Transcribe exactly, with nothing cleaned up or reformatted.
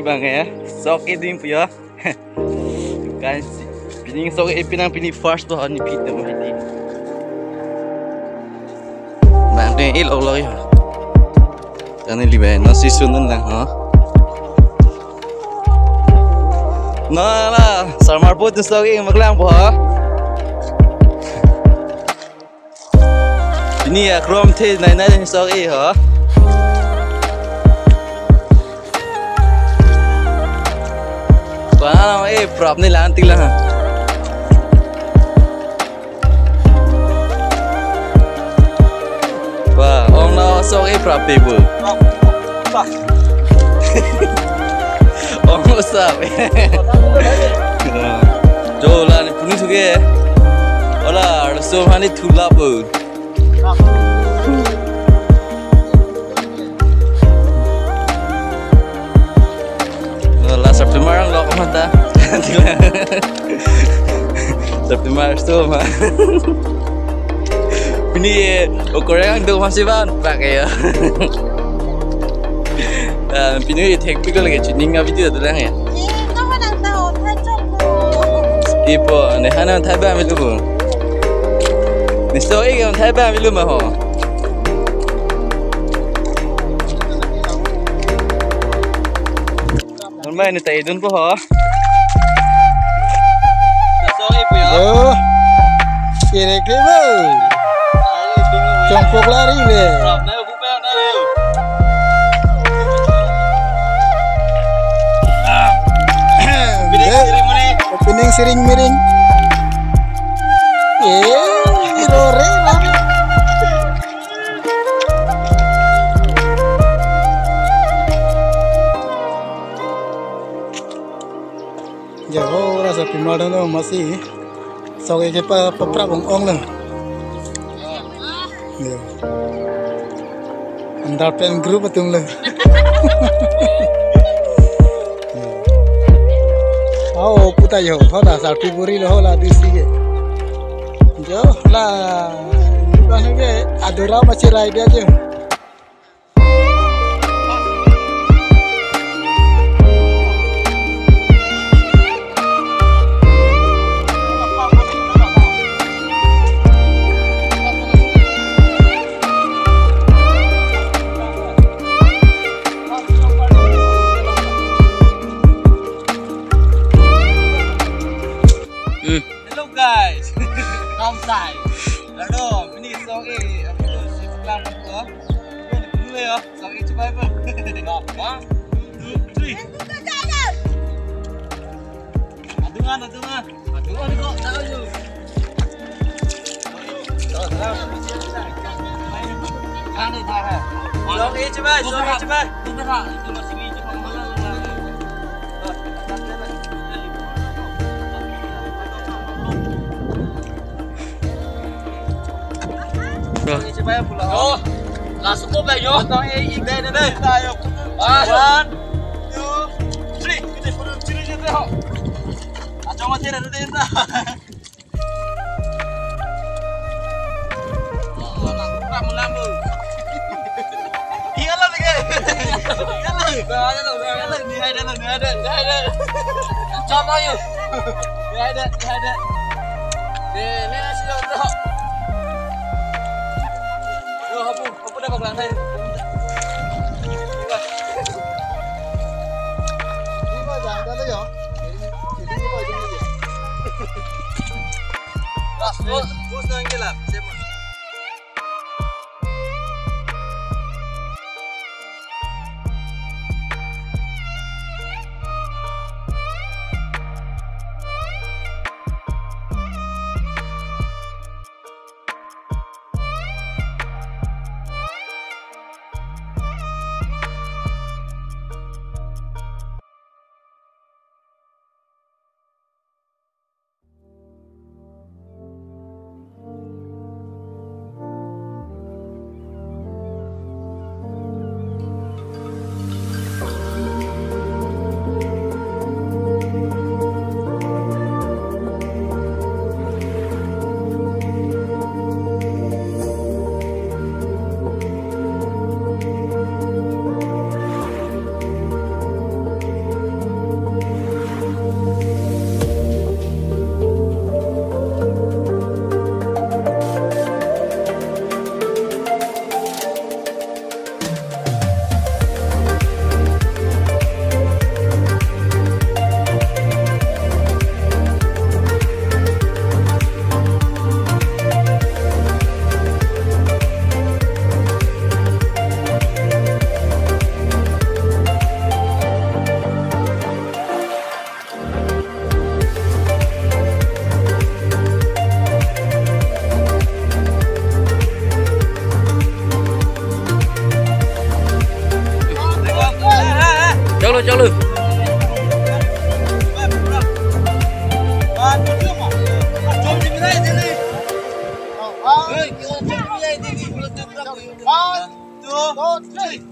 Bang ya, sok-e ding pu ya. Kan si, pining sok-e pinang pini first to hani pit na mahiti. Bang ding il olo ya. Tani libe, no si sunun lang ha. No la, Sarmar po tu sok-e maklang po ha. Pini akrom the nai nai sok-e ho. Kwana e prap ni lang tik lang. Wah, ong na sok-e prap pe bu. Ong lo sap. Jo la ni puni suke. Ola, arloso hani thulap bu. La September ang lok mata. September sto ma. Pini ye okorang do masih ban pak ya. Ah, pini ye thek pikol lagi chining a video tu lang ya. Eh, kamu nang tahu, thai chok mo. Ipo, ne hana thai ba milu bu. Ni so e thai ba milu ma ho. Normal ni ta idun po ho. So e po ya. Oh. Kere ke bo. Chongpok lari le. Prap na bu pe na yo. Deh, opening siring miring. Eh, rore rore. Ya, oh, rasa pimal dong masi. Sok-e ke pa, pa prap ong ong lo. Ya. Underpant group atum lo. Ya. Oh, puta yo, hola sarpi puri lo hola disi ke. Jo la, bang ke adora masih rai dia je. Hmm. Hello guys. Kamsai. Hello, pini sok-e, aku tu si Suklar ko. Ini dulu ya, sok-e coba apa? One, two, three. Adungan, adungan. Adungan kok, tahu yuk. Sok-e coba, sok-e coba. Yo, langsung ko ba yo. Tong e ik dai dai. Ayo. One, two, three. Kita pura ciri je ho. Ajo mati dah deh. Iya lah, Bang. Iya lah. Iya lah, iya lah, iya lah. Ini ada lah, ini ada, ini ada. Coba yuk. Ini ada, ini ada. Nih, ini nasi dong, bro. Yo, hapu, hapu dah baklang tadi. Ini mah jangan ada ya. Ini, ini mah jangan ada ya. Bus, bus, bus nang gelap. Saya mau. Chalo. One, two, three.